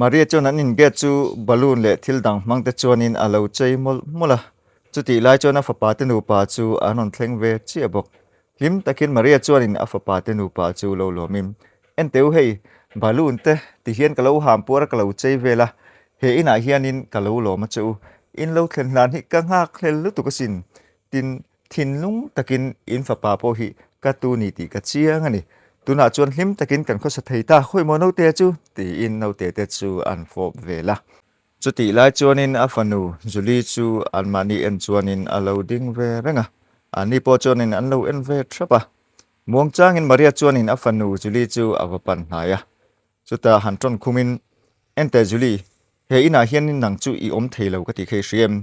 Maria chuan an in gate chu balloon leh thil dang hmang te chuanin a lo chei mawlh mawlh a. Chutih lai chuan a fapa te nupa chu an rawn thleng ve chiah bawk. Hlim takin Maria chuanin a fapa te nupa chu lo lawmin, Enteu hei, balloon te ti hian ka lo ham puar a ka lo chei vel a, he inah hianin ka lo lawm a che u. In lo thlen hlan hi ka nghak hlel lutuk asin. Tin, Thinlung takin in fapa pawh hi ka tu ni tih ka chiang a ni. Tunah chuan hlim takin kan khawsa thei ta, khawi maw naute chu? tiin naute te chu an fawp vel a. Chutih lai chuanin a fanu Julie chu anmahni en chuanin a lo ding ve reng a, anni pawh chuanin an lo en ve thap a. Muangchangin Maria chuanin a fanu Julie chu a va pan hnai a. Chutah han tawn khumin, Enteh Julie, he inah hianin nang chu i awm thei lo ka ti kha i hria em?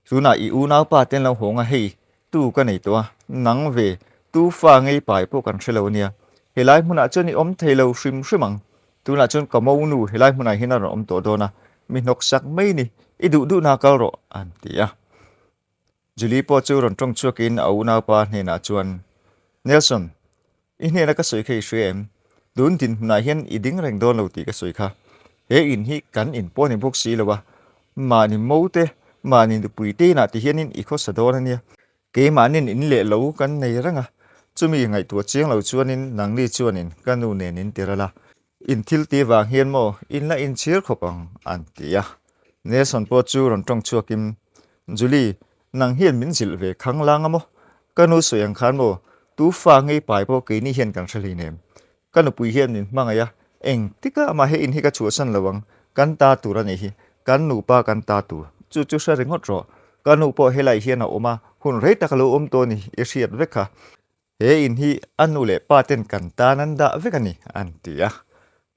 Tunah i unaupa te an lo hawng a, hei, tu ka nei tawh a, nang ve, tu fa ngei pai pawh kan hre lo ania. Helai hmunah chuan i awm thei lo hrim hrim ang. Tunah chuan ka monu helai hmunah hian a rawn awm tawh dawn a, mi hnawksak mai ni, i duh duhna kal rawh, an ti a. Julie pawh chu rawn tawng chhuakin a unaupa hnenah chuan, Nelson, i hnena ka sawi kha i hria em? Tun dinhmunah hian i ding reng dawn lo tih ka sawi kha. He in hi kan in pawh ni bawk si lo a, mahni mo te, mahni nupui te inah ti hianin i khawsa dawn a nia. Keimahnin in leh lo kan nei reng a, chumi ngaihtuah chiang lo chuanin nangni chuanin ka nu nen in ti ral a, In thil ti vang hian maw in la inchhir khawp ang an ti a. Nelson pawh chu rawn tawng chhuakin, Julie, nang hian min zilh ve khang lang a maw? Ka nu sawi ang khan maw tu fa ngei pai pawh keini hian kan hre hleinem. Ka nupui hian min hmangaih a, engtikah mah he in hi ka chhuahsan lo ang, kan ta tur a nih hi, kan nupa kan ta tur. Chu chu hre ringawt rawh, ka nu pawh helai hian a awm a, hun rei tak a lo awm tawh a ni, i hriat vek kha. He in hi a nu leh pa ten kan tan an dah vek a ni, an ti a.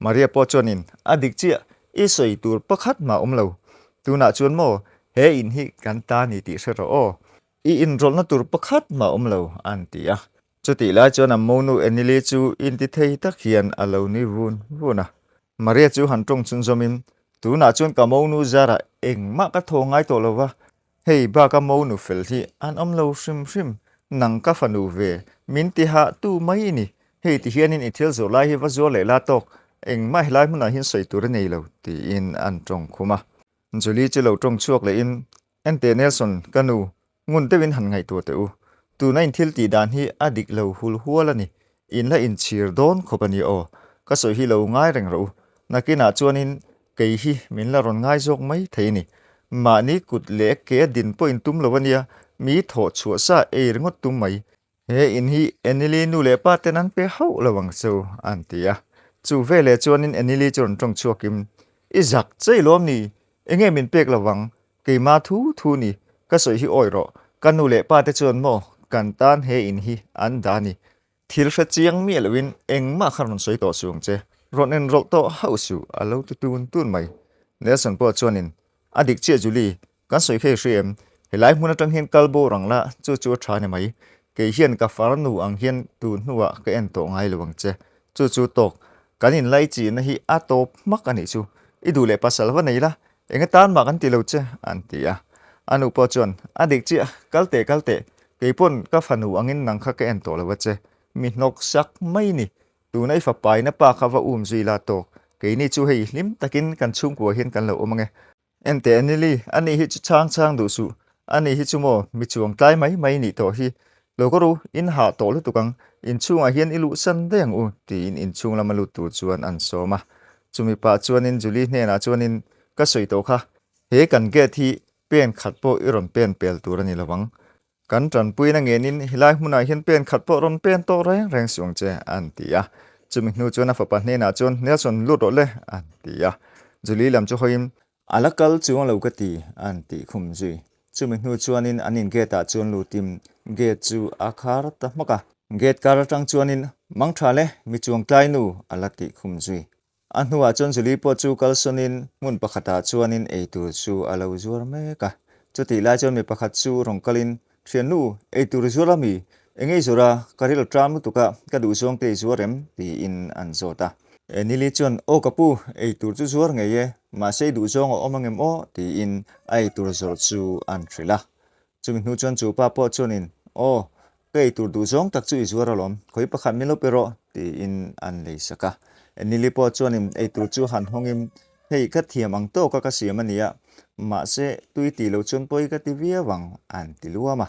Maria pawh chuanin, A dik chiah, i sawi tur pakhat mah awm lo. Tunah chuan maw, he in hi kan ta ni tih hre rawh aw. I inrawlhna tur pakhat mah awm lo, an ti a. Chutih lai chuan a monu Enili chu intithei tak hian a lo nui vun vun a. Maria chu han tawng chhunzawmin, Tunah chuan ka monu zarah engmah ka thaw ngai tawh lo va, Hei baka monu fel hi an awm lo hrim hrim, nang ka fanu ve, min ti hah tu mai i ni. Hei ti hianin i thil zawh lai hi va zuar leh la tawk, engmah helai hmunah hian sawi tur a nei lo, tiin an tawng khum a. Julie chu lo tawng chhuak lehin, Enteh Nelson, ka nu, ngun deuhin han ngaihtuah teh u. Tuna in thil tih dan hi a dik lo hul hual a ni, in la inchhir dawn khawp a ni aw, ka sawi hi lo ngai reng rawh u. Nakinah chuanin Kei hi min la rawn ngai zawk mai thei a ni. Mahni kut leh ke a din pawh in tum lo a nia, mi thawh chhuah sa ei ringawt tum mai. He in hi Enili nu leh pa ten an pe hauh lo ang chu, an ti a. Chu veleh chuanin Enili chu rawn tawng chhuakin, I zak chei lawm ni? Enge min pek lo vang? Keima thu thu ni, ka sawi hi awi rawh. Ka nu leh pa te chuan maw kan tan he in hi an dah a ni. Thil hre chiang miah loin engmah kha rawn sawi tawh suh ang che, rawn enrawlh tawh hauh suh, a lo ti tun tun mai. Nelson pawh chuanin, A dik chiah Julie, kan sawi kha i hria em? Helai hmun atang hian kal bawr ang la, chu chu a tha ni mai. Kei hian ka farnu ang hian tun hnuah ka en tawh ngai lo ang che. Chu chu tawk, kan inlaichihna hi a tawp hmak a nih chu. I duh leh pasal va nei la, Eng atan mah kan ti lo che, an ti a. A nu pawh chuan, A dik chiah, kal teh kal teh, kei pawn ka fanu angin nang kha ka en tawh lo a che, mi hnawk sak mai ni. Tuna i fapaina pa kha va um zui la tawk, keini chu hei hlim takin kan chhungkua hian kan lo awm ange. Enteh Anili, ani hi chu chhang chhang duh suh, ani hi chu maw mi chuang tlai mai mai nih tawh hi, Lo ka ru, in hah tawh lutuk ang, inchhungah hian i luh san daih ang u, tiin inchhung lama lut tur chuan an sawm a. Chumi pah chuanin Julie hnenah chuanin, Ka sawi tawh kha, he kan gate hi pen khat pawh i rawn pen pel tur a ni lo ang. Kan tanpuina ngenin helai hmunah hian pen khat pawh rawn pen tawh reng reng suh ang che, an ti a. Chumi hnu chuan a fapa hnenah chuan, Nelson, lut rawh le, an ti a. Julie lam chu hawiin, A la kal chuang lo ka ti, an tih khum zui. Chumi hnu chuanin an in gate ah chuan lutin gate chu a khar ta hmak a. Gate kar atang chuanin mang tha le, mi chuang tlai nu a la tih khum zui. A hnuah chuan Julie pawh chu kalsawnin hmun pakhatah chuanin eitur chu a lo zuar mek a. Chutih lai chuan mi pakhat chu rawn kalin Thiannu, eitur i zuar a mi? Eng ei zawr a, ka ril ṭam lutuk a, ka duh zawng te i zuar em? tiin an zawt a. Nili chuan, Aw ka pu, eitur chu zuar ngei e, mahse i duh zawng a awm angem aw? tiin a eitur zawrh chu an hrilh a. Chumi hnu chuan chu pa pawh chuanin, Aw, ka eitur duh zawng tak chu i zuar alawm, khawi pakhat min lo pe rawh, tiin an lei sak a. Nili pawh chuanin eitur chu han hawngin, Hei ka thiam ang tawka ka siam a nia, mahse tui tih loh chuan pawi ka ti viau ang, an ti luam a.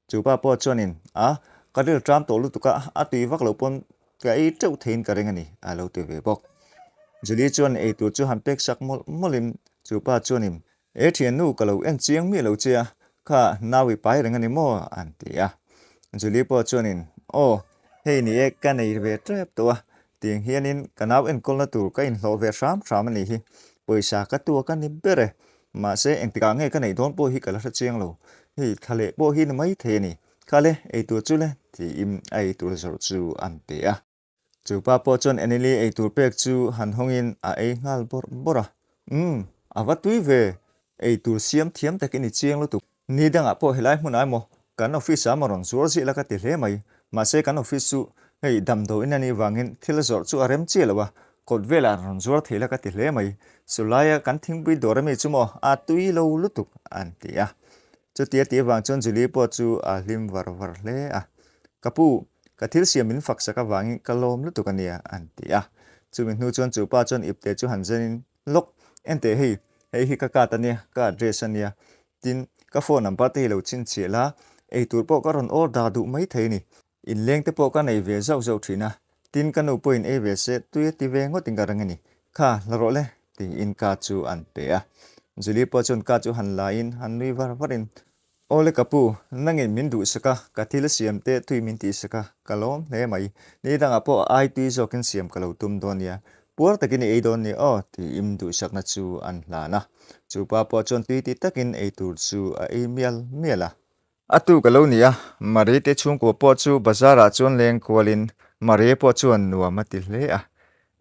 Chu pa pawh chuanin, A, ka ril ṭam tawh lutuk a, a tui vak loh pawn ka ei ṭeuh theiin ka ring a ni, a lo ti ve bawk. Julie chuan eitur chu han pek sak mawlh mawlhin chu pa chuanin, E thiannu, ka lo en chiang miah lo che a, kha nau i pai reng a ni maw? an ti a. Julie pawh chuanin, Aw, hei ni e, ka nei ve ṭep tawh a, tiang hianin ka nau enkawlna tur ka inhlawh ve hram hram a nih hi, pawisa ka tuak a ni ber e, mahse engtikah nge ka neih dawn pawh hi ka la hre chiang lo, hei thla leh pawh hi ni maithei a ni, kha le, eitur chu le, tiin a eitur zawrh chu an pe a. Chu pa pawh chuan Enili eitur pek chu han hawngin a ei nghal bawrh bawrh a. Umm, a va tui ve! Eitur siam thiam takin i chiang lutuk. Ni dangah pawh helai hmunah emaw kan office ah maw rawn zuar ziah la ka ti hle mai. Mahse kan office chu hei damdawiin a nih vangin thil zawrh chu a rem chiah lo a, kawt velah rawn zuar thei la ka ti hle mai. Chulaia kan thingpui dawr ami chu maw a tui lo lutuk an ti a. Chutia tih avang chuan Julie pawh chu a hlim var var hle a. Ka pu, Ka thil siam min fak sak avangin ka lawm lutuk a nia, an ti a. Chumi hnu chuan chu pa chuan ipte chu han zenin, Lawk, enteh hei, hei hi ka card a nia, ka address a nia, tin, ka phone number te hi lo chhinchhiah la, eitur pawh ka rawn order duh mai thei a ni. Inleng te pawh ka nei ve zauh zauh thin a, tin, ka nu pawhin ei ve se tui a ti ve ngawtin ka ring a ni. Kha, la rawh le, tiin card chu an pe a. Julie pawh chuan card chu han la in, han nui var varin, Awle ka pu, nangin min duhsak a, ka thil siam te tui min tihsak a, ka lawm hle mai. Ni dangah pawh a ai tui zawkin siam ka lo tum dawn nia, puar takin i ei dawn nia aw, tiin duhsakna chu an hlan a. Chu pa pawh chuan tui ti takin ei tur chu a ei mial mial a. A tu ka lo ni a, Marie te chhungkua pawh chu bazar ah chuan leng kualin Marie pawh chuan nuam a ti hle a.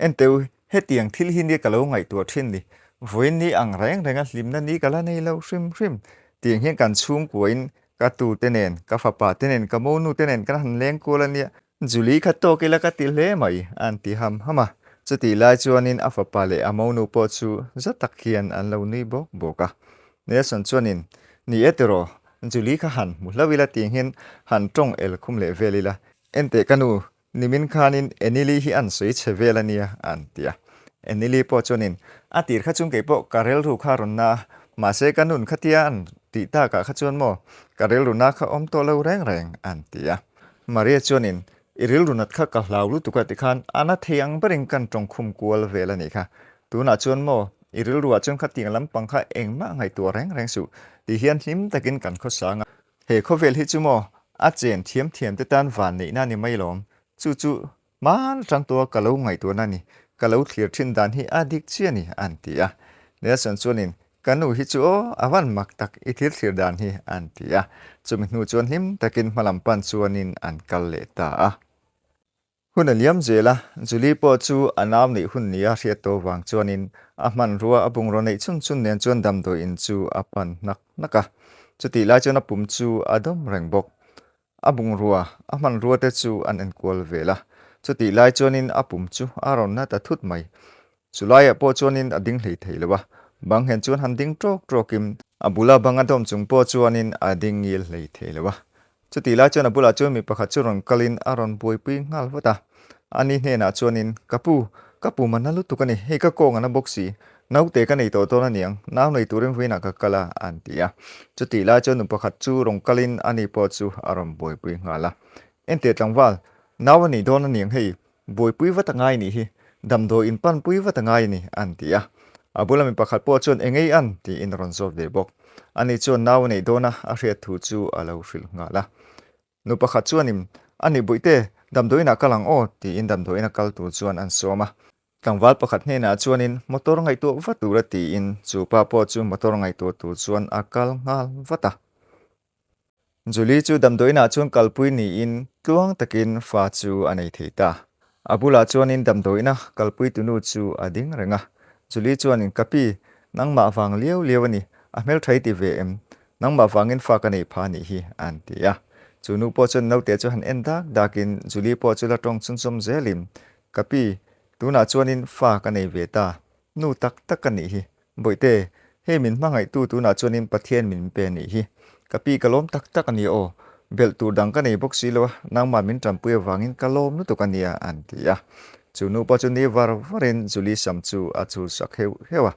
Enteu, hetiang thil hi nia ka lo ngaihtuah thin ni. Vawiin ni ang reng renga hlimna ni ka la nei lo hrim hrim. Tiang hian kan chhungkuain ka tute nen, ka fapa te nen, ka monu te nen kan han leng kual a nia. Julie kha tawk ila ka ti hle mai, an ti ham ham a. Chutih lai chuanin a fapa leh a monu pawh chu za tak hian an lo nui bawk bawk a. Nelson chuanin, Ni e tiraw, Julie kha han hmu hlauh ila tiang hian han tawng el khum leh vel ila. Enteh ka nu, Nimin khanin Enili hi an sawi chhe vel a nia, an ti a. Enili pawh chuanin, A tir kha chung kei pawh ka rilru kha a rawn na a, mahse ka nun khatia an tih takah kha chuan maw ka rilru na kha awm tawh lo reng reng, an ti a. Maria chuanin, I rilru nat kha ka hlau lutuk a tikhan a na thei ang berin kan tawngkhum kual vel a nih kha. Tunah chuan maw i rilruah chuan khatiang lampang kha engmah ngaihtuah reng reng suh, ti hian hlim takin kan khawsang a. He khawvel hi chu maw a chen thiam thiam te tan van neihna a ni mai lawm. Chu chu hman atang tawha ka lo ngaihtuahna a ni. Ka lo thlir thin dan hi a dik chiah a ni, an ti a. Nelson chuanin, Ka nu hi chu aw, a van mak tak i thil thlir dan hi, an ti a. Chumi hnu chuan hlim takin hmalam pan chuanin an kal leh ta a. Hun a liam zel a, Julie pawh chu a nau neih hun nia hriat tawh vang chuanin a hmanrua a bungraw neih chhun chhun nen chuan damdawi in chu a pan hnak hnak a. Chutih lai chuan a pum chu a dawm reng bawk. A bungrua, a hmanrua te chu an enkual vel a. Chutih lai chuanin a pum chu a rawn na ta thut mai. Chulaiah pawh chuanin a ding hlei thei lo a, bang hen chuan han ding ṭawk ṭawkin a bula bang a dawm chung pawh chuanin a ding ngil hlei thei lo a. Chutih lai chuan a bulah chuan mi pakhat chu rawn kalin a rawn buaipui nghal vat a. Ani hnenah chuanin, Ka pu, ka pum a na lutuk a ni, hei ka kawng a na bawk si, naute ka nei tawh dawn a niang, nau nei turin vawiinah ka kal a, an ti a. Chutih lai chuan nu pakhat chu rawn kalin ani pawh chu a rawn buaipui nghal a. Enteh tlangval, nau a nei dawn a niang hei, Buaipui vat a ngai nih hi, damdawi in panpui vat a ngai a ni, an ti a. A bula mi pakhat pawh chuan eng ei an? tiin a rawn zawt ve bawk. Ani chuan nau a neih dawn a, a hriat thu chu a lo hrilh nghal a. Nu pakhat chuanin, A nih Buihte, damdawiinah kal ang aw, tiin damdawiina kal tur chuan an sawm a. Tlangval pakhat hnenah chuanin motor ngaihtuah vat tura tiin chu pa pawh chu motor ngaihtuah tur chuan a kal nghal vat a. Julie chu damdawiinah chuan kalpui niin tluang takin fa chu a nei thei ta. A bulah chuanin damdawiina kalpui tunu chu a ding reng a. Julie chuanin, Ka pi, nangmah vang liau liau a ni, a hmeltha i ti ve em? Nangmah vangin fa ka nei pha nih hi, an ti a. Chu nu pawh chuan naute chu han en dak dakin Julie pawh chu la tawng chhunchawm zelin, Ka pi, tunah chuanin fa ka nei ve ta, nu tak tak ka nih hi, Bawihte, hei min hmangaihtu tunah chuanin Pathian min pe anih hi. Ka pi ka lawm tak tak a nia aw. Belh tur dang ka nei bawk si lo a, nangmah min tanpui avangin ka lawm lutuk a nia, an ti a. Chu nu pawh chu ni var varin Julie sam chu a chul sak heuh heuh a.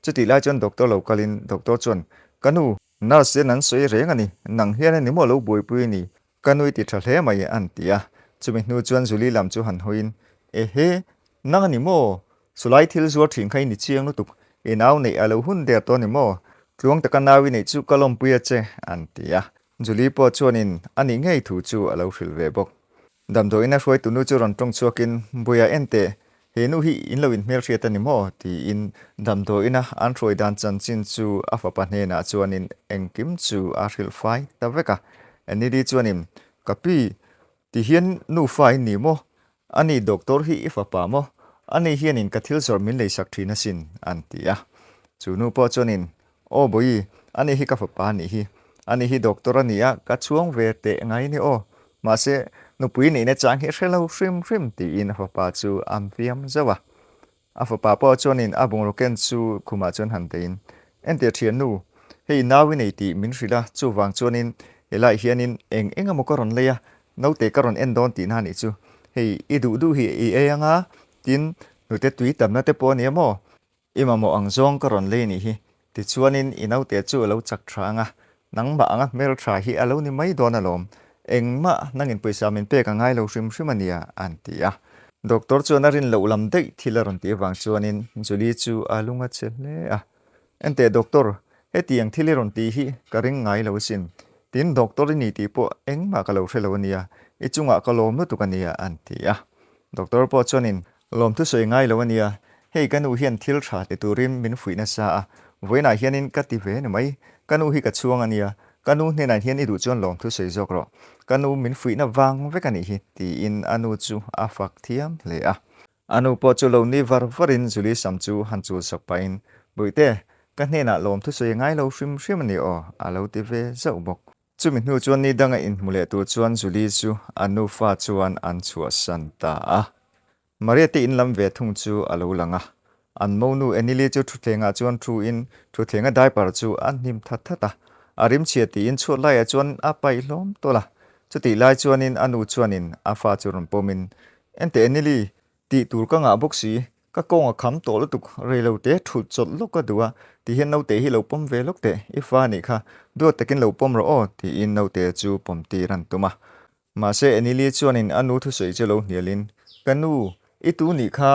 Chutih lai chuan doctor lo kalin doctor chuan, Ka nu, nurse ten an sawi reng a ni, nang hian a ni maw lo buaipui ni, ka nu i ti tha hle mai an ti a. Chumi hnu chuan Julie lam chu han hawiin, Ehe, nang a ni maw? Chulai thil zuar thin kha i ni chiang lutuk, i nau neih a lo hun der tawh a ni maw? Tluang taka nau i neih chu ka lawmpui a che an ti a. Julie pawh chuanin a nih ngei thu chu a lo hrilh ve bawk. Damdawiin a hruaitu nu chu rawn tawng chhuakin, Buia en teh, he nu hi in lo inhmelhriat a ni maw? tiin damdawiina an hruai dan chanchin chu a fapa hnenah chuanin engkim chu a hrilh fai ta vek a. Anili chuanin, Ka pi, ti hian nufa in ni maw? Ani doctor hi i fapa maw? Ani hianin ka thil zawrh min leisak thin asin, an ti a. Chu nu pawh chuanin, Aw Bawi, ani hi ka fapa a nih hi. Ani hi doctor a ni a, ka chhuang ve teh ngai ni aw. Mahse, nupui neihna chang hi hre lo hrim hrim tiin a fapa chu a fiam zauh a. A fapa pawh chuanin a bungraw ken chu khumah chuan han teiin, Entir thiannu, hei nau i nei tih min hrilh a, chuvang chuanin helaiah hianin eng eng emaw ka rawn lei a, naute ka rawn en dawn tihna a nih chu. Hei i duh duh hi i ei anga, tin hnute tui tamna te pawh a nia maw? I mamawh ang zawng ka rawn lei nih hi, tichuanin i naute chu a lo chak tha ang a, nangmah anga hmel tha hi a lo ni mai dawn alawm, engmah nangin pawisa min pek a ngai lo hrim hrim a nia, an ti a. Doctor chuan a rin loh lam daih thil a rawn tih avang chuanin Julie chu a lung a che hle a. Enteh doctor, hetiang thil i rawn tih hi ka ring ngai lo asin, tin doctor i ni tih pawh engmah ka lo hre lo a nia, i chungah ka lawm lutuk a nia, an ti a. Doctor pawh chuanin Lawmthu sawi ngai lo a nia, hei ka nu hian thil tha ti turin min fuih nasa a, vawiinah hianin ka ti ve ni mai, ka nu hi ka chhuang a nia, ka nu hnenah hian i duh chuan lawmthu sawi zawk rawh, ka nu min fuihna vang vek a nih hi, tiin a nu chu a fak thiam hle a. A nu pawh chu lo ni var varin Julie sam chu han chul sak pahin, Bawihte, ka hnenah lawmthu sawi ngai lo hrim hrim a ni aw, a lo ti ve zauh bawk. Chumi hnu chuan ni danga inhmu leh tur chuan Julie chu a nufa chuan an chhuahsan ta a. Maria te in lam ve thung chu a lo lang a. An monu Enili chu thutthlengah chuan thu in thutthleng a diaper chu a hnim that that a. A rimchhia tiin chhuat laiah chuan a paih hlawm tawlh a. Chutih lai chuanin a nu chuanin a fa chu rawn pawmin, Enteh Enili, Tih tur ka ngah bawk si, ka kawng a kham tawh lutuk, reilo te thulh chawlh lawk ka duh a, ti hian naute hi lo pawm ve lawk teh, i fa anih kha, duat takin lo pawm rawh aw, tiin naute chu pawm tir an tum a. Mahse Enili chuanin a nu thusawi chu lo hnialin, Ka nu, i tu nih kha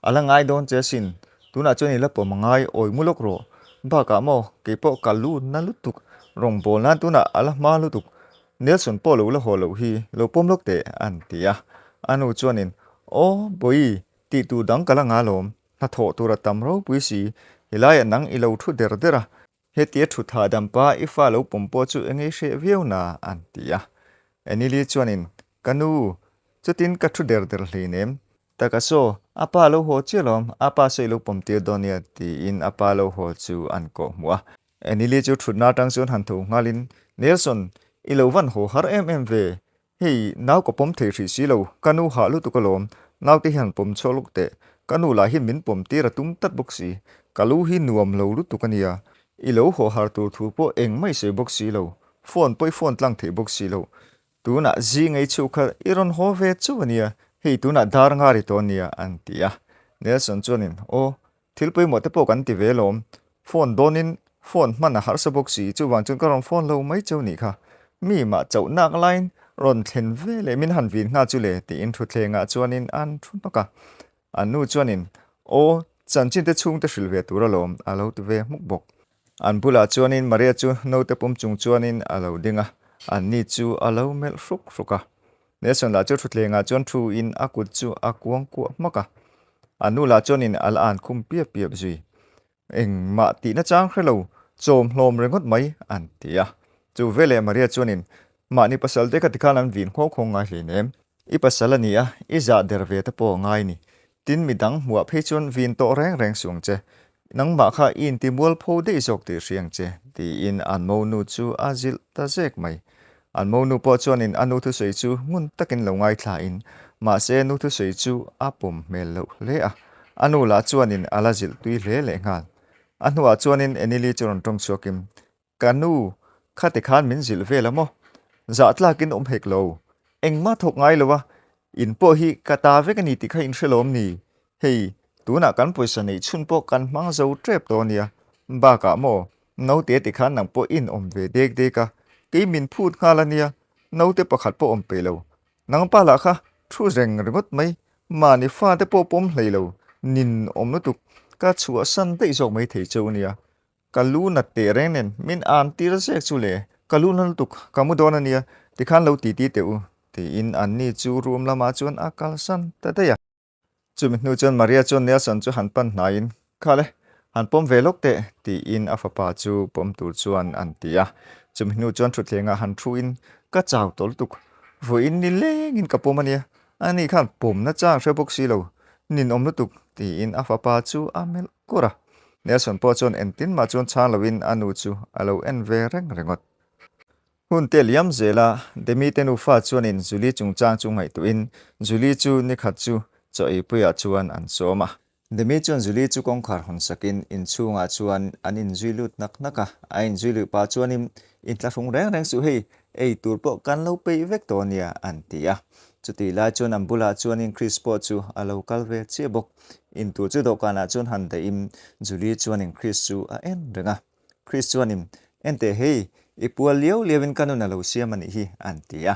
a la ngai dawn che asin, tunah chuan i la pawm a ngai, awi mu lawk rawh, bakah maw keipawh ka lu na lutuk, rawngbâwl nan tunah a la hma lutuk, Nelson pawh lo la haw loh hi lo pawm lawk teh an ti a. A nu chuanin, Aw, Bawi, tih tur dang ka la nga lawm, hnathawh tur a tam ropui si, helaiah nang i lo thu der der a, hetia thu thahdam pa i fa lo pawm pawh chu eng ei hreh viau na an ti a. Enili chuanin, Ka nu, chutin ka thu der der hleinem, taka saw, a pa lo haw chiah lawm, a pa saw i lo pawm tir dawn nia tiin a pa lo haw chu an kawhhmuh a. Enili chu thutna atang chuan han tho nghalin, Nelson, i lo van haw har em em ve. Hei, nau ka pawm thei hrih si lo, ka nu hah lutuk alawm, naute hi han pawm chhuak lawk teh, ka nu lah hian min pawm tir a tum tlat bawk si, ka lu hi nuam lo lutuk a nia, i lo haw har tur thu pawh engmah i sawi bawk si lo, phone pawh i phone tlang thei bawk si lo, tunah zing ei chhuh kha i rawn haw ve chauh a nia, hei tunah dar nga ri tawh a nia, an ti a. Nelson chuanin, Aw, Thil pawimawh te pawh kan ti ve lawm. Phone dawnin phone hman a harsa bawk si, chuvang chuan ka rawn phone lo mai cheu nih kha. Mi mah chauh nak laiin rawn thlen ve leh min han vin nghal chu le tiin thutthlengah chuanin an thu hnawk a. An nu chuanin, Aw, chanchin te chhungte hrilh ve tur alawm a lo ti ve hmuk bawk. An bulah chuanin Maria chu naute pum chung chuanin a lo ding a, anni chu a lo melh hruk hruk a. Nelson lah chu thutthlengah chuan thu in a kut chu a kuang kuah hmak a, a nu lah chuanin a la an khum piap piap zui. Engmah tihna chang hre lo, chawm hlawm ringawt mai an ti a. Chu veleh Maria chuanin, Mahni pasal te kha tikhan an vin nghawng nghawng ngai hleinem. I pasal a ni a, i zah der ve te pawh a ngai ni. Tin, midang hmuah phei chuan vin tawh reng reng suh ang che. Nangmah kha i inti mualpho daih zawk tih hria ang che, tiin an monu chu a zilh ta zek mai. An monu pawh chuanin a nu thusawi chu ngun takin lo ngaithlain, mahse nu thusawi chu a pawm hmel loh hle a. A nu lah chuanin a la zilh tui hle lehnghal. A hnuah chuanin Enili chu rawn tawng chhuakin, Ka nu, khati khan min zilh vel a maw? Zah tlakin awm hek lo. Engmah thawk ngai lo a. In pawh hi ka ta vek a ni tih kha in hre lawm ni? Hei, tunah kan pawisa neih chhun pawh kan hmang zo tep tawh a nia. Bakah maw, naute ti khan nang pawh in awm ve dek dek a, kei min phut nghal a nia, naute pakhat pawh awm peih lo. Nangpa lah kha thu reng ringawt mai, mahni fate pawh pawm hlei lo, nin awm lutuk, ka chhuahsan daih zawk mai thei cheu a nia. Ka lu nat teh reng nen min an tir zek chu le, ka lu na lutuk, ka mu dawn a nia, tikhan lo titi teh u, tiin anni chu room lamah chuan a kalsan ta daih a. Chumi hnu chuan Maria chuan Nelson chu han pan hnaiin, Khale, han pawm ve lawk teh, tiin a fapa chu pawm tur chuan an ti a. Chumi hnu chuan thutthlengah han thuin, Ka chau tawh lutuk, vawiin ni lengin ka pawm a nia, ani khan pawmna chang hre bawk si lo, ninawm lutuk, tiin a fapa chu a melh kur a. Nelson pawh chuan engtin mah chuan chhang loin a nu chu a lo en ve reng ringawt. Hun te liam zel a, Demi te nufa chuanin Julie chungchang chu ngaihtuahin Julie chu nikhat chu chaw eipuiah chuan an sawm a. Demi chuan Julie chu kawngkhar hawn sakin inchhungah chuan an inzui lut hnak hnak a, a inzui luh pah chuanin inthlahrung reng reng suh hei, ei tur pawh kan lo peih vek tawh ania an ti a. Chutih lai chuan an bulah chuanin Chris pawh chu a lo kal ve chiah bawk. Intur chu dawhkanah chuan han dahin Julie chuanin Chris chu a en reng a. Chris chuanin, Enteh hei, i pual liau liauin ka nun a lo siam a nih hi, an ti a.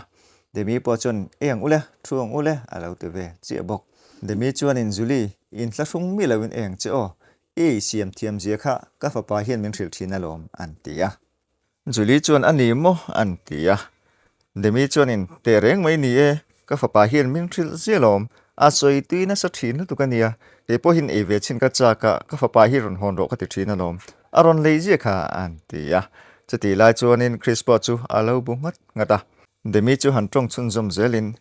Demi pawh chuan, Ei ang ule, thu ang ule, a lo ti ve chiah bawk. Demi chuanin, Julie, i inthlahrung mi loin ei ang che aw, i ei siam thiam zia kha ka fapa hian min hrilh thin alawm, an ti a. Julie chuan a ni maw? an ti a. Demi chuanin, Teh reng mai ni e, ka fapa hian min hrilh ziah lawm, a sawi tui nasa thin lutuk a nia, kei pawhin ei ve chhin ka chak a, ka fapa hi rawn hawn rawh ka ti thin alawm, a rawn lei ziah kha, an ti a. Chutih lai chuanin Chris pawh chu a lo bu nghat nghat a. Demi chu han tawng chhunzawm zelin,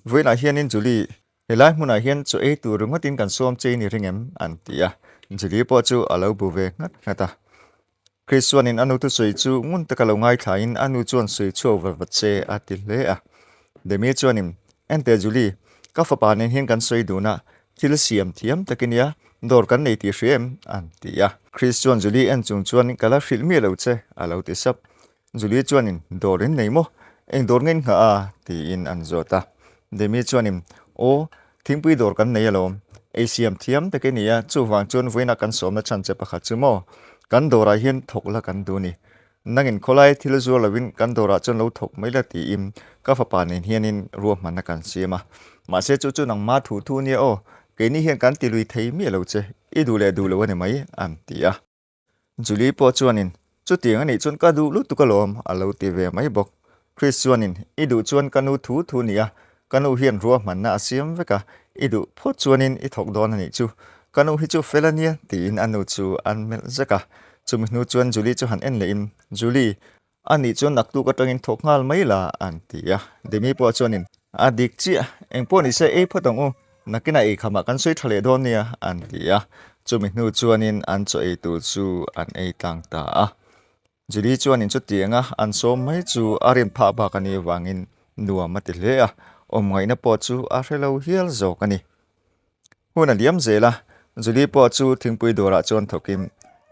Vawiinah hianin Julie, helai hmunah hian chaw ei tur ringawtin kan sawm che i ni ring em? an ti a. Julie pawh chu a lo bu ve nghat nghat a. Chris chuanin a nu thusawi chu ngun taka lo ngaithlain a nu chuan sawi chhuak vat vat se a ti hle a. Demi chuanin, Enteh Julie, ka fapa nen hian kan sawi dun a, thil siam thiam tak i nia, dawr kan nei tih hria em? an ti a. Chris chuan Julie en chung chuan ka la hrilh miah lo che a lo ti sap. Julie chuanin, Dawr in nei maw? Eng dawr nge in nghah a? tiin an zawt a. Demi chuanin, Aw, thingpui dawr kan nei alawm. Ei siam thiam tak i ni a, chuvang chuan vawiinah kan sawmna chhan che pakhat chu maw? Kan dawrah hian thawk la kan duh a ni. Nangin khawlai thil zuar lovin kan dawrah chuan lo thawk mai la tiin ka fapa nen hianin ruahmanna kan siam a. Mahse chu chu nangma thu thu nia aw, keini hian kan ti lui thei miah lo che, i duh leh duh lo a ni mai, an ti a. Julie pawh chuanin, Chutiang a nih chuan ka duh lutuk alawm, a lo ti ve mai bawk. Chris chuanin, I duh chuan ka nu thu thu nia, ka nu hian ruahmanna a siam vek a, i duh phawt chuanin i thawk dawn a nih chu. Ka nu hi chu fel a nia, tiin a nu chu an melh zek a. Chumi hnu chuan Julie chu han en lehin, Julie, A nih chuan naktuk atangin thawk nghal mai la an ti a. Demi pawh chuanin, A dik chiah, eng pawh nise ei phawt ang u, nakinah ei khamah kan sawi tha leh dawn nia an ti a. Chumi hnu chuanin an chaw ei tur chu an ei tlang ta a. Julie chuanin chutianga an sawm mai chu a rin phah bak a nih avangin nuam a ti hle a, awm ngaihna pawh chu a hre lo hial zawk a ni. Hun a liam zel a, Julie pawh chu thingpui dawrah chuan thawkin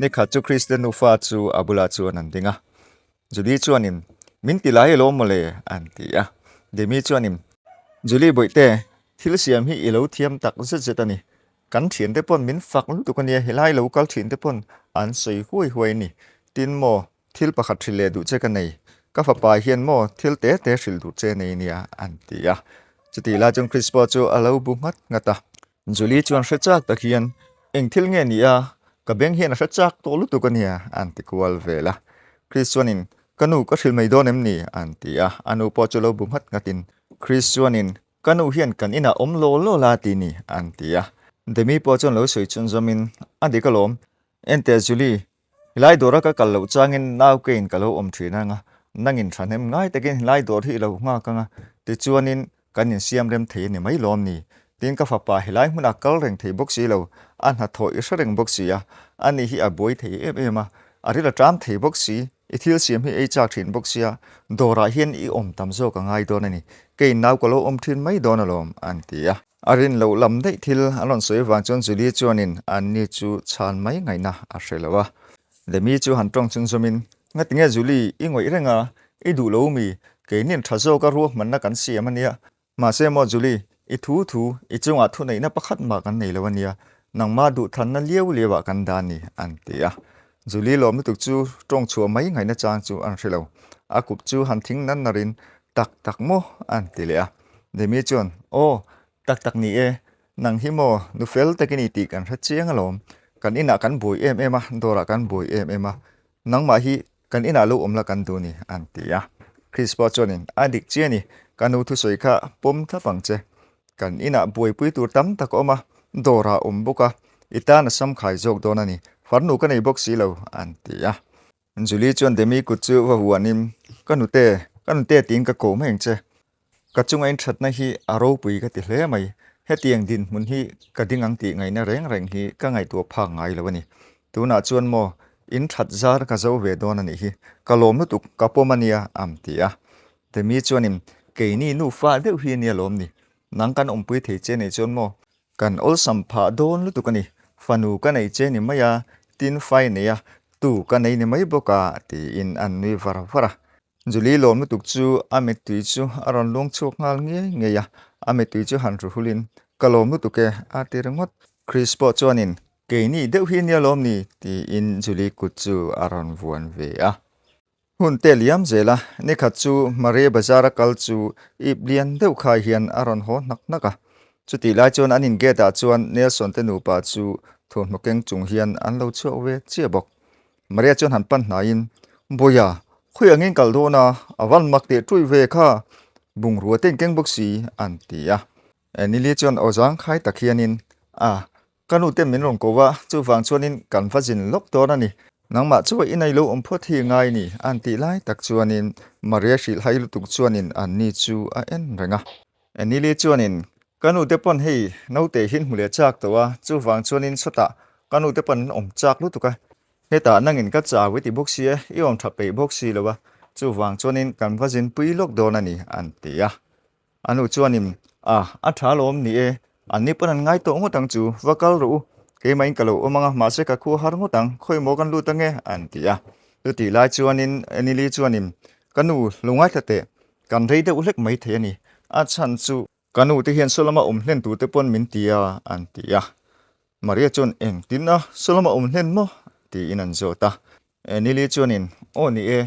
nikhat chu Kristen nufa chu a bulah chuan an ding a. Julie chuanin, Min ti lai elo mawle? an ti a. Demi chuanin, Julie bawihte, thil siam hi i lo thiam tak zet zet a ni. Kan thiante pawn min fak lutuk a nia, helai lo kal thiante pawn an sawi huai huai a ni. Tin maw, thil pakhat hrilh leh duh che ka nei. Ka fapa hian maw thil te te hrilh duh che nei nia an ti a. Chutih lai chuan Chris pawh chu a lo bu nghat nghat a. Julie chuan hre chak tak hian, Eng thil nge ni a? Ka beng hian a hre chak tawh lutuk a nia an ti kual vel a. Chris chuanin, Ka nu ka hrilh mai dawn em ni? an ti a. A nu pawh chu lo bu nghat nghatin Chris chuanin, Ka nu hian kan inah awm law law la ti ni an ti a. Demi pawh chuan lo sawi chhunzawmin, A dik alawm. Enteh Julie, Helai dawra ka kal loh changin nau kein ka lo awm thin ang a, nangin thahnem ngai takin helai dawr hi i lo nghak ang a, tichuanin kan insiam rem thei a ni mai lawm ni? Tin ka fapa helai hmunah kal reng thei bawk si lo, a hnathawh i hre reng bawk si a, ani hi a buai thei em em a, a ril a ṭam thei bawk si, i thil siam hi ei chak thin bawk sia, dawrah hian i awm tam zawk a ngai dawn a ni, keiin nau ka lo awm thin mai dawn alawm, an ti a. A rin loh lam daih thil an rawn sawi avang chuan Julie chuanin anni chu chhan mai ngaihna a hre lo a. Demi chu han tawng chhunzawmin, Ngati nge Julie, i ngawih reng a, i duh lo mi, keinin tha zawka ruahmanna kan siam a nia. Mahse maw Julie, I thu thu, i chungah thuneihna pakhat mah kan nei lo a nia, nangmah duhthlanna liau liauah kan dah a ni, an ti a. Julie lawm lutuk chu tawng chhuah mai ngaihna chang chu an hre lo. A kup chu han thing nar narin, Tak tak maw? an ti leh a. Demi chuan, Aw, tak tak ni e, nang hi maw nu fel tak i ni tih kan hre chiang alawm. Kan inah kan buai em em a, dawrah kan buai em em a, Nangmah hi kan inah lo awm la kan duh ni, an ti a. Chris pawh chuanin, A dik chiah a ni, ka nu thusawi kha pawm thlap ang che. Kan inah buaipui tur tam tak a awm a, dawrah a awm bawk a, i tan a sam khai zawk dawn a ni, farnu ka nei bawk si lo, an ti a. Julie chuan Demi kut chu va huanin, Ka nute, ka nute tiin ka ko mai ang che. Ka chunga inthatna hi a ropui ka ti hle mai. Hetiang dinhmun hi ka ding ang tih ngaihna reng reng hi ka ngaihtuah phak ngai lo a ni. Tunah chuan maw, inthat zar ka zo ve dawn a nih hi. Ka lawm lutuk, ka pawm a nia, am ti a. Demi chuanin, Keini nufa deuh hi a nia lawm ni. Nang kan awmpui thei che nei chuan maw, kan awlsam phah dawn lutuk a ni. Fanu ka nei che ni mai a, tin fai nei a, tu ka nei ni mai bawk a, tiin an nui var var a. Julie lawm lutuk chu a mittui chu a rawn luang chhuak nghal ngei ngei a, a mittui chu han ru hulin, Ka lawm lutuk e, a ti ringawt. Chris pawh chuanin, Keini deuh hi nia lawm ni? tiin Julie kut chu a rawn vuan ve a. Hun te liam zel a, nikhat chu Maria Bazar a kal chu ip lian deuh khai hian a rawn haw hnak hnak a. Chutih lai chuan an in gate ah chuan Nelson te nupa chu thuamhnaw keng chung hian an lo chhuak ve chiah bawk. Maria chuan han pan hnaiin, Bawiha, khawi angin kal dawn a, a van mak teh ṭuih ve kha, bungrua te inkeng bawk si, an ti a. Nili chuan aw zangkhai tak hianin, A, ka nu te min rawn ko a, chuvang chuanin kan va zin lawk dawn a ni. Nangmah chu i nei lo awm phawt hi ngai ni, an tih lai tak chuanin Maria hrilhhai lutuk chuanin anni chu a en reng a. Nili chuanin, Ka nu te pawn hei naute hi hmu leh chak tawh a, chuvang chuanin sawtah ka nu te pawn an awm chak lutuk a, hetah nangin ka chau i ti bawk si a, i awm tha peih bawk si lo a, chuvang chuanin kan va zinpui lawk dawn a ni, an ti a. A nu chuanin, A, a tha alawm ni e, anni pawn an ngai tawh ngawt ang chu, va kal rawh u, keimahin ka lo awm ang a, mahse ka khua har ngawt ang, khawi maw kan lut ange, an ti a. Chutih lai chuanin Nili chuanin, Ka nu, lo ngaithla teh, kan rei deuh hlek mai thei a ni, a chhan chu, Ka nu te hian Soloma awm hlen tur te pawn min ti a, an ti a. Maria chuan engtin a Soloma awm hlen maw? tiin an zawt a. Nili chuanin, Aw ni e,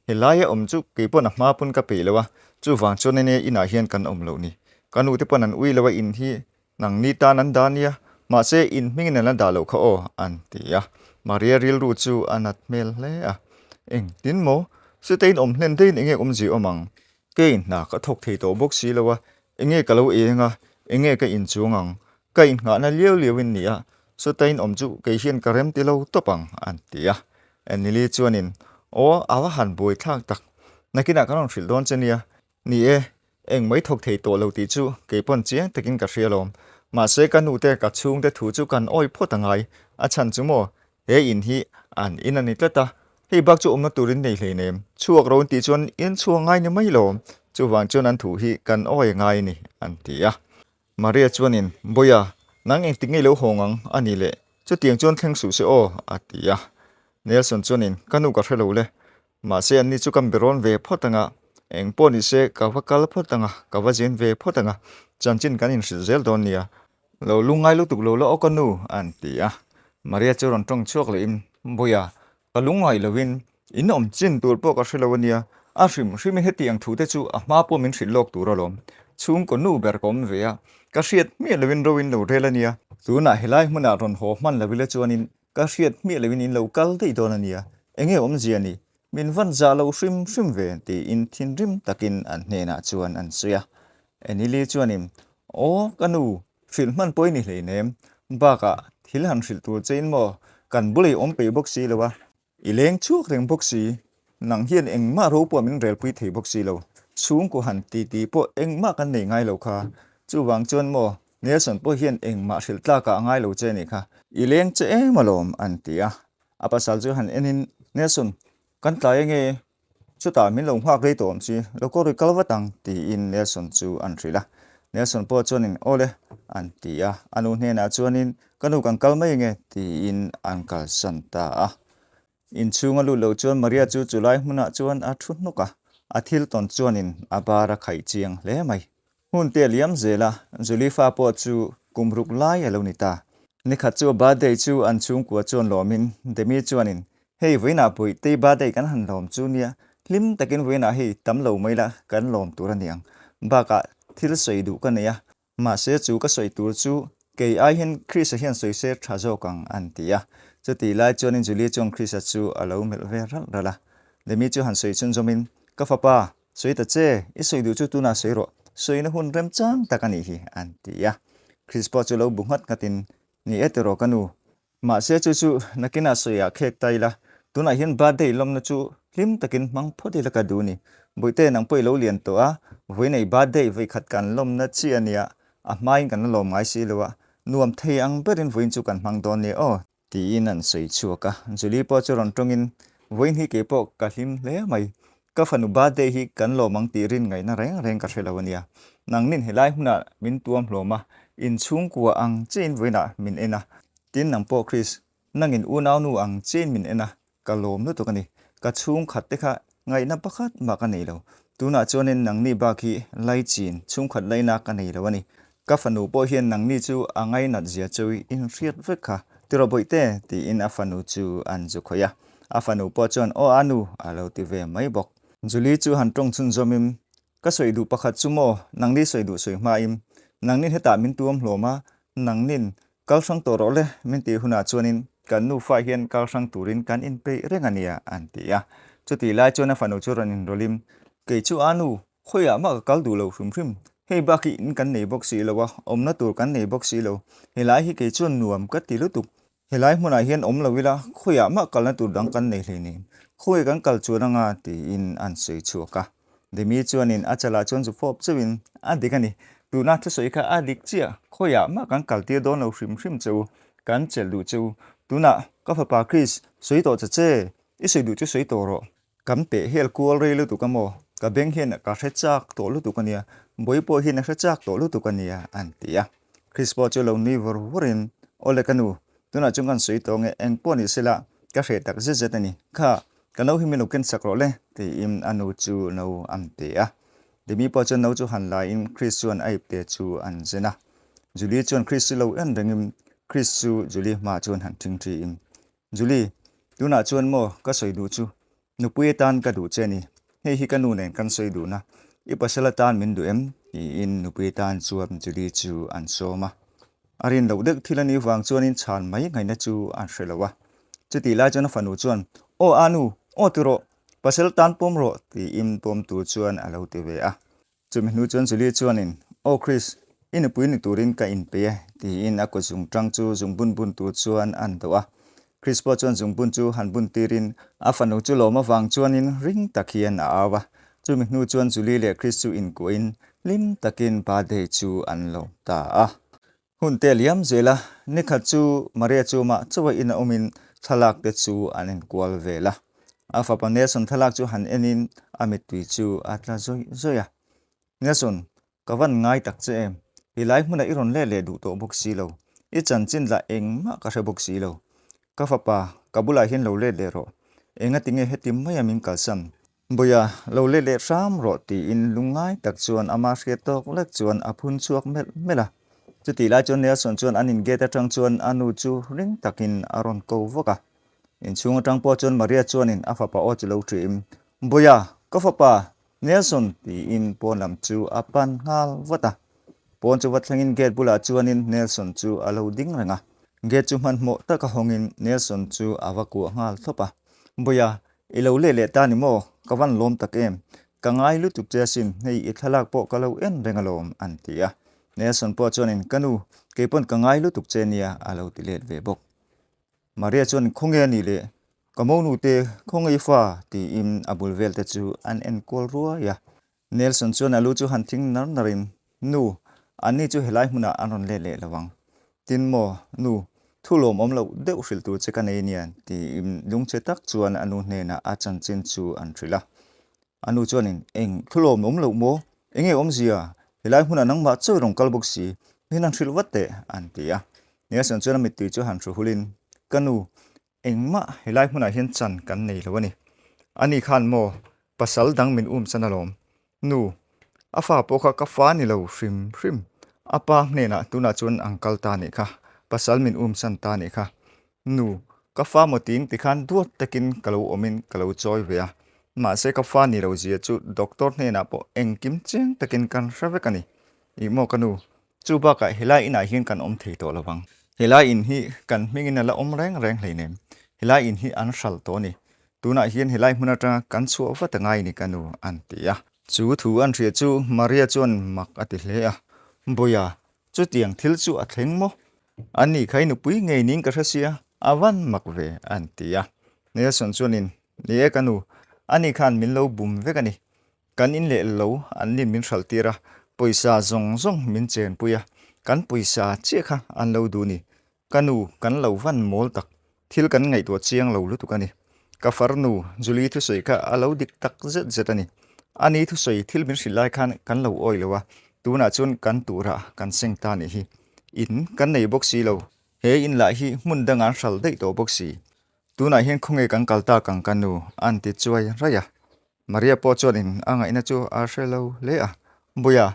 helaia awm chu kei pawn a hma pawn ka peih lo a, chuvang chuan ania inah hian kan awm loh ni. Ka nu te pawn an ui lo a in hi nangni tan an dah nia, mahse in hmingin an la dah loh kha aw, an ti a. Maria rilru chu a nat hmel hle a. Engtin maw? Sitei in awm hlen deihin enge awmzia awm ang? Kei hna ka thawk thei tawh bawk si lo a, enge ka lo eng a, enge ka inchuang ang, ka innghahna liau liau in ni a, sawta in awm chu kei hian ka rem ti lo tawp ang, an ti a. Nili chuanin, Aw, a va han buai thlak tak, nakinah ka rawn hrilh dawn che nia, ni e, eng mai thawk thei tawh lo tih chu kei pawn chiang takin ka hria alawm, mahse ka nute ka chhungte thu chu kan awi phawt a ngai, a chhan chu maw, He in hi an in a ni tlat a, hei bak chu awmna turin nei hleinem. Chhuak ro an tih chuan in chhuak ngai ni mai lo, chuvang chuan an thu hi kan awi ngai a ni, an ti a. Maria chuanin, Bawiha, nang engtik ngei lo hawng ang a ni le, chutiang chuan thleng suh se aw, a ti a. Nelson chuanin, Ka nu ka hre lo le, mahse anni chu kan be rawn ve phawt ang a, eng pawh ni se ka va kal phawt ang a, ka va zin ve phawt ang a, chanchin kan inhrilh zel dawn nia, Lo lungngai lutuk lo la aw ka nu, an ti a. Maria chu rawn tawng chhuak lehin, Bawiha, ka lungngai lovin in awm chin tur pawh ka hre lo a nia, a hrim hrimin hetiang thu te chu a hma pawh min hrilh lawk tur alawm. Chhungkaw nu ber ka awm ve a, ka hriat hmiah lovin ro in lo rel a nia. Tunah helai hmunah rawn haw hman lo ila chuanin ka hriat hmiah lovin in lo kal daih dawn a nia, enge awmzia ni? Min van zah lo hrim hrim ve, tiin thinrim takin an hnenah chuan an sawi a. Enili chuanin, Aw, ka nu, hrilh hman pawh i ni hleinem. Bakah, thil han hrilh tur che in maw, kan bula i awm peih bawk si lo a, i leng chhuak reng bawk si, nang hian engmah ro pawh min relpui thei bawk si lo, chhungkaw han ti ti pawh engmah kan nei ngai lo kha. Chuvang chuan maw, Nelson pawh hian engmah hrilh tlakah a ngai lo che a nih kha. I leng che em alawm, an ti a. A pasal chu han enin, Nelson, kan tlai ange, Chutah min lo nghak rei tawh awm chi, lo kawr ri kal vat ang, tiin Nelson chu an hrilh a. Nelson pawh chuanin, Aw le, an ti a. A nu hnenah chuanin, Ka nu kan kal mai ange, tiin an kalsan ta a. Inchhunga lut lo chuan Maria chu chulai hmunah chuan a thu hnawk a, a thil tawn chuanin a bar a khaih chiang hle mai. Hun te a liam zel a, Julie fa pawh chu kum ruk lai a lo ni ta. Nikhat chu a birthday chu an chhungkua chuan lawmin Demi chuanin, Hei vawiinah Bawihtei birthday kan han lawm chu nia, hlim takin vawiinah hei tam lo mai la kan lawm tur a niang. Bakah thil sawi duh ka nei a, mahse chu ka sawi tur chu kei ai hian Chris-a hian sawi se tha zawk ang an ti a. Chutih lai chuanin Julie chuan Chris-a chu a lo melh ve ralh ralh a. Demi chu han sawi chhunzawmin, Ka fapa, Sawi ta che, i sawi duh chu tunah sawi rawh, sawina hun remchang tak a nih hi, an ti a. Chris pawh chu lo bu nghat nghatin, Ni e tiraw ka nu, mahse chu chu nakinah sawiah khek ta ila, tunah hian birthday lawmna chu hlim takin hmang phawt ila ka duh ni. Bawihte nang pawh i lo lian tawh a, vawi nei birthday vawi khat kan lawmna chi a nia, a hmain kan la lawm ngai si lo a, nuam thei ang berin vawiin chu kan hmang dawn nia aw. Tiin an sawi chhuak a, Julie pawh chu rawn tawngin, Vawiin hi kei pawh ka hlim hle mai. Ka fanu birthday hi kan lawm ang tih rin ngaihna reng reng ka hre lo a nia. Nangnin helai hmunah min tuam hlawm a, inchhungkua ang chiahin vawiinah min en a. Tin nang pawh Chris, nangin unaunu ang chiahin min en a, Ka lawm lutuk a ni. Ka chhungkhat te kha ngaihna pakhat mah ka nei lo. Tunah chuanin nangni bak hi laichin chhungkhat laina ka nei lo a ni. Ka fanu pawh hian nangni chu a ngainat zia chu in hriat vek kha. Tiraw bawihte? tiin a fanu chu an zu khawih a. A fanu pawh chuan aw a nu a lo ti ve mai bawk. Julie chu han tawng chhunzawmin, Ka sawi duh pakhat chu maw, nangni sawi duh sawi hmain, nangnin hetah min tuam hlawm a, nangnin Kal hrang tawh rawh le, min tih hunah chuanin kan nufa hian kal hrang turin kan inpeih reng a nia, an ti a. Chutih lai chuan a fanu chu rawn inrawlhin, Kei chu a nu, khawiah mah ka kal duh lo hrim hrim. Hei bak hi in kan nei bawk si lo a, awmna tur kan nei bawk si lo. Helai hi kei chuan nuam ka ti lutuk. Helai hmunah hian awm lo ila, khawiah mah kalna tur dang kan nei hleinem. Khawi kan kal chuan anga, tiin an sawi chhuak a. Demi chuanin a chalah chuan zu fawp chauhin, A dik a ni, tuna thusawi kha a dik chiah, khawiah mah kan kaltir dawn lo hrim hrim che u, kan chelh duh che u. Tunah ka fapa Chris, sawi tawh che che, i sawi duh chu sawi tawh rawh. Kan peh hel kual rei lutuk a maw, ka beng hian ka hre chak tawh lutuk a nia, Bawi pawh hian a hre chak tawh lutuk a nia, an ti a. Chris pawh chu lo nui vawr vawrin, Awle ka nu, tunah chuan kan sawi tawh nge, eng pawh ni sela, ka hreh tak zet zet a ni. Kha, Ka no hi min lo ken sak rawh le, tiin a nu chu no an pe a. Demi pawh chuan no chu han la in Chris chuan a ipte chu an zen a. Julie chuan Chris chu lo en rengin Chris chu Julie hmaah chuan han ṭhingṭhi in, Julie, tunah chuan maw ka sawi duh chu, nupui atan ka duh che ni, hei hi ka nu nen kan sawi duhna, i pasal atan min duh em? tiin nupui atan chuan Julie chu an sawm a. A rin loh deuh thil a nih vang chuanin chhan mai ngaihna chu an hre lo a. Chutih lai chuan a fanu chuan, Aw a nu, aw ti rawh, pasal tan pawm rawh, tiin pawm tur chuan a lo ti ve a. Chumi hnu chuan Julie chuanin, Aw Chris, i nupui ni turin ka inpeih e, tiin a kut zungṭang chu zungbun bun tur chuan an dawh a. Chris pawh chuan zungbun chu han bun tirin a fanu chu lawm avang chuanin ring tak hian a au a. Chumi hnu chuan Julie leh Chris chu inkuahin hlim takin birthday chu an lawm ta a. Hun te a liam zel a, nikhat chu Maria chu mah chauha in a awmin thlalak te chu an inkual vel a. A fapa Nelson thlalak chu han enin a mittui chu a tla zawih zawih a. Nelson, Ka van ngai tak che em? I lai hmunah i rawn let leh duh tawh bawk si lo. I chanchin lah engmah ka hre bawk si lo. Ka fapa, ka bulah hian lo let leh rawh. Engati nge heti maia min kalsan? Buia, lo let leh hram rawh tiin lungngai tak chuan ama hriat tawk lek chuan a phun chhuak melh melh a. Chutih lai chuan Nelson chuan an in gate atang chuan a nu chu ring takin a rawn ko vak a. Inchhung atang pawh chuan Maria chuanin a fapa aw chu lo ṭihin, Buia, ka fapa, Nelson tiin pawn lam chu a pan nghal vat a. Pawn chu va thlengin gate bulah chuanin Nelson chu a lo ding reng a. Gate chu hmanhmawh taka hawngin Nelson chu a va kuah nghal thlawp a. Buia, i lo leh leh ta ni maw? Ka van lawm tak em? Ka ngai lutuk che asin, hei i thlalak pawh ka lo en reng alawm, an ti a. Nelson pawh chuanin, Ka nu, kei pawn ka ngai lutuk che nia, a lo ti let ve bawk. Maria chuan, Khawnge a nih le? Ka monu te khawnge i fa? tiin a bul vel te chu an enkual ruai a. Nelson chuan a lu chu han thing nar nar in, Nu, anni chu helai hmunah an rawn let leh lo ang. Tin maw, nu, thu lawmawm loh deuh hrilh tur che ka nei nia, tiin lungchhe tak chuan a nu hnenah a chanchin chu an hrilh a. A nu chuanin, Eng thu lawmawm loh maw? Enge awmzia? Helai hmunah nangmah chawi rawn kal bawk si, min han hrilh vat teh, an ti a. Nelson chuan a mittui chu han hru hulin, Ka nu, engmah helai hmunah hian chan kan nei lo a ni. Ani khan maw, pasal dang min um chan alawm. Nu, A fa pawh kha ka fa ni lo hrim hrim. A pa hnenah tunah chuan ang kal ta nih kha, pasal min umsan ta nih kha. Nu, ka fa maw ting tikhan duat takin ka lo awmin ka lo chawi ve a. Mahse ka fa ni lo zia chu doctor hnenah pawh engkim chiang takin kan hre vek a ni. Ih maw ka nu, chu bakah helai inah hian kan awm thei tawh lo vang. Helai in hi kan hmingin a la awm reng reng hleinem. Helai in hi an hral tawh a ni. Tunah hian helai hmun atanga kan chhuah vat a ngai ni ka nu, an ti a. Chu thu an hria chu Maria chuan mak a ti hle a, Bawiha, chutiang thil chu a thleng maw? A ni kha i nupui ngei niin ka hre sia, a van mak ve, an ti a. Nelson chuanin, Ni e ka nu, ani khan min lo bum vek a ni. Kan in leh lo an ni min hralh tir a, pawisa zawng zawng min chenpui a, kan pawisa chiah kha an lo duh ni. Ka nu, kan lo van mawl tak, thil kan ngaihtuah chiang lo lutuk a ni. Ka farnu, Julie thusawi kha a lo dik tak zet zet a ni. Ani thusawi thil min hrilh lai khan kan lo awi lo a, tunah chuan kan turah kan seng ta nih hi. In kan nei bawk si lo, he in lah hi hmun dangah an hral daih tawh bawk si. Tunah hian khawnge kan kal tak ang ka nu, an ti chuai raih a. Maria pawh chuanin a ngaihna chu a hre lo hle a, Buia,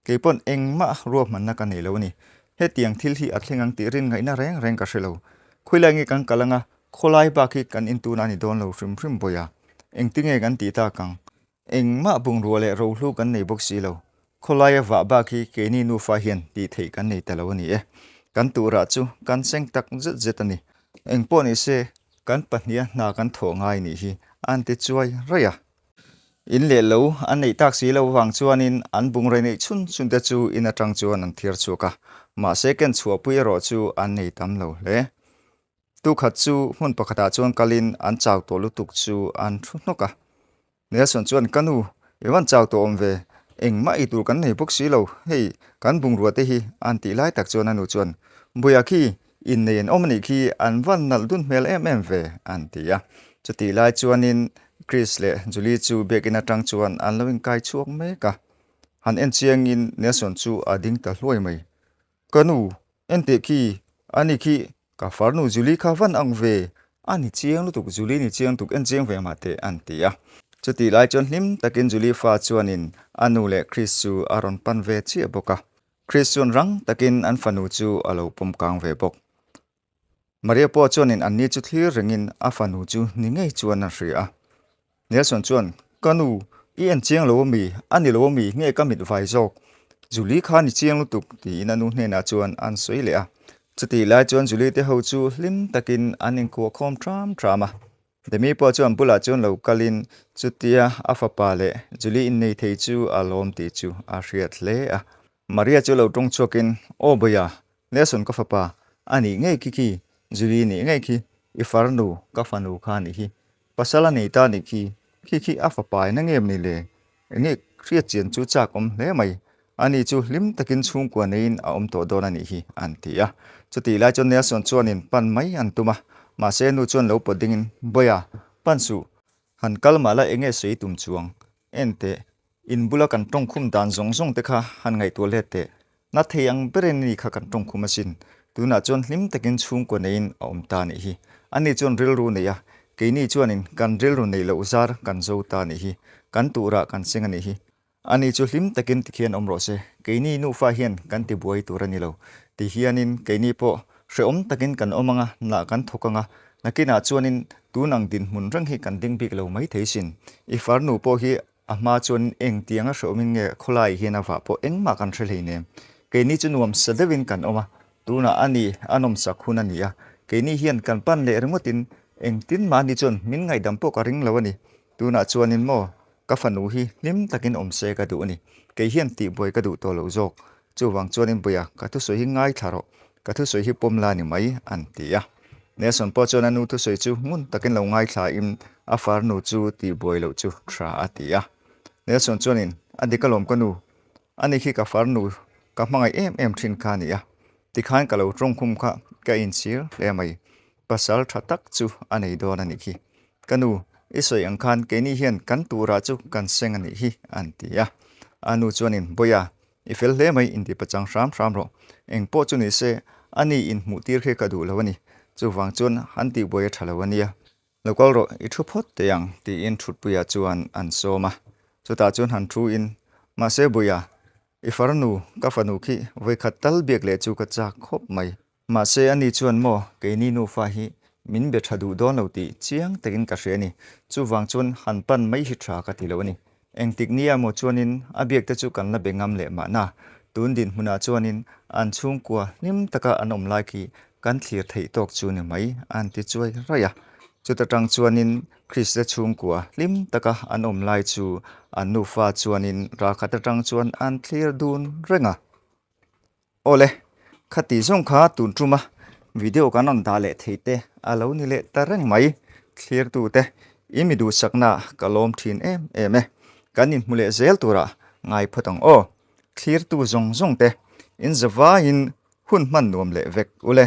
kei pawn engmah ruahmanna ka nei lo a ni. Hetiang thil hi a thleng ang tih rin ngaihna reng reng ka hre lo. Khawilai nge kan kal anga, khawlai bak hi kan intuna a ni dawn lo hrim hrim Buia. Engtinge kan tih tak ang? Engmah bungrua leh rohlu kan nei bawk si lo. Khawlaia vah bak hi keini nufa hian tih theih kan nei ta lo a ni e. Kan turah chu kan seng tak zet zet a ni. Engpawh ni se, kan pahniha hna kan thawh ngai nih hi an ti chuai raih a. In leh lo an neih tak si lo avang chuanin an bungrei neih chhun chhun te chu in atang chuan an thiar chhuak a, mahse ken chhuahpui erawh chu an nei tam lo hle. Tukhat chu hmun pakhatah chuan kalin an chau tawh lutuk chu an thu hnawk a. Nelson chuan, Ka nu, i van chau tawh awm ve, engmah ei tur kan nei bawk si lo, hei, kan bungrua te hi, an tih lai tak chuan a nu chuan, Buia khi, innei an awm anih khi, an van nalh dun hmel em em ve, an ti a. Chutih lai chuanin Chris leh Julie chu biakinn atang chuan an lo inkai chhuak mek a. Han en chiangin Nelson chu a ding ta hluai mai. Ka nu, Enteh khi, ani khi, ka farnu Julie kha van ang ve, a ni chiang lutuk, Julie ni chiang lutuk, en chiang ve mah teh, an ti a. Chutih lai chuan hlim takin Julie fa chuanin a nu leh Chris chu a rawn pan ve chiah bawk a. Chris chuan rang takin an fanu chu a lo pawm kang ve bawk. Maria pawh chuanin anni chu thlir rengin a fanu chu ni ngei chuan a hria a. Nelson chuan, Ka nu, i en chiang lo ami? A ni lo ami? Nge ka mit vai zawk? Julie kha ni chiang lutuk, tiin a nu hnenah chuan an sawi leh a. Chutih lai chuan Julie te ho chu hlim takin an inkuah khawm ṭham ṭham a. Demi pawh chuan bulah chuan lo kalin chutia a fapa leh Julie innei thei chu a lawm tih chu a hriat hle a. Maria chu lo tawng chhuakin, Aw Bawia, Nelson ka fapa, a nih ngei khi khi, Julie nih ngei khi, i farnu, ka fanu kha nih hi. Pasal a nei ta nih khi, khi khi a fapa in a ngem ni le? Enge hriat chian chu chak awm hle mai. Ani chu hlim takin chhungkua neiin a awm tawh dawn a nih hi, an ti a. Chutih lai chuan Nelson chuanin pan mai an tum a, mahse nu chuan lo pawt dingin, Bawia, pan suh, han kal mah la enge sawi tum chuang, en teh, In bula kan tawngkhum dan zawng zawng te kha han ngaihtuah let teh. Na thei ang berin ni kha kan tawngkhum asin. Tunah chuan hlim takin chhungkua neiin a awm ta nih hi. Ani chuan rilru nei a, keini chuanin kan rilru neih loh zar kan zo ta nih hi. Kan turah kan seng a nih hi. Ani chu hlim takin tikhian awm rawh se. Keini nufa hian kan ti buai tur a ni lo. Ti hianin keini pawh hrehawm takin kan awm anga, nah kan thawk anga, nakinah chuanin tun ang dinhmun reng hi kan ding bik lo maithei sin. I farnu pawh hi A hma chuan engtiang a hrehawmin nge khawlai hian a vah pawh engmah kan hre hleinem. Keini chu nuam sa deuhin kan awm a, tunah a ni a nawmsak hun a ni a, keini hian kan pan leh ringawtin engtin mahni chuan min ngaihdam pawh ka ring lo a ni. Tunah chuanin maw ka fanu hi hlim takin awm se ka duh a ni. Kei hian tihbuai ka duh tawh loh zawk. Chuvang chuanin Buia, ka thusawi hi ngaithla rawh, ka thusawi hi pawm la ni mai, an ti a. Nelson pawh chuan a nu thusawi chu ngun takin lo ngaithlain a farnu chu tihbuai loh chu tha a ti a. Nelson chuanin, A dik alawm ka nu, ani khi ka farnu ka hmangaih em em thin kha a ni a, tikhan ka lo tawngkhum kha ka inchhir hle mai, pasal tha tak chu a nei dawn a nih khi. Ka nu, i sawi ang khan keini hian kan turah chu kan seng a nih hi, an ti a. A nu chuanin, Bawia, I fel hle mai inti pachang hram hram rawh. Eng pawh chu ni se, a ni inhmuh tir khi ka duh lo a ni. Chuvang chuan han tihbuai a tha lo a nia. Lo kal rawh, i thu phawt teh ang, tiin thutpuiah chuan an sawm a. Chutah chuan han thu in. Mahse Buia, i farnu, ka fanu khi vawikhat tal biak leh chu ka chak khawp mai. Mahse ani chuan maw keini nufa hi min be tha duh dawn lo tih chiang takin ka hria a ni. Chuvang chuan han pan mai hi tha ka ti lo a ni. Engtik nia maw chuanin a biak te chu kan la be ngam leh mahna. Tun dinhmunah chuanin an chhungkua hlim taka an awm lai khi kan thlir theih tawk chu ni mai an ti chuai raih a. Chuta tang chuanin Krista chhungkua hlim taka an awm lai chu an nufa chuanin ralkhat atang chuan an thlir dun reng a. Awle, khati zawng kha tun tuma video kan rawn dah leh thei te a lo ni leh ta reng mai. Thlirtute, i mi duhsakna ka lawm thin em em e. Kan inhmu leh zel turah ngai phawt ang aw. Thlirtu zawng zawng te, in zavaiin hun hman nuam leh vek ule.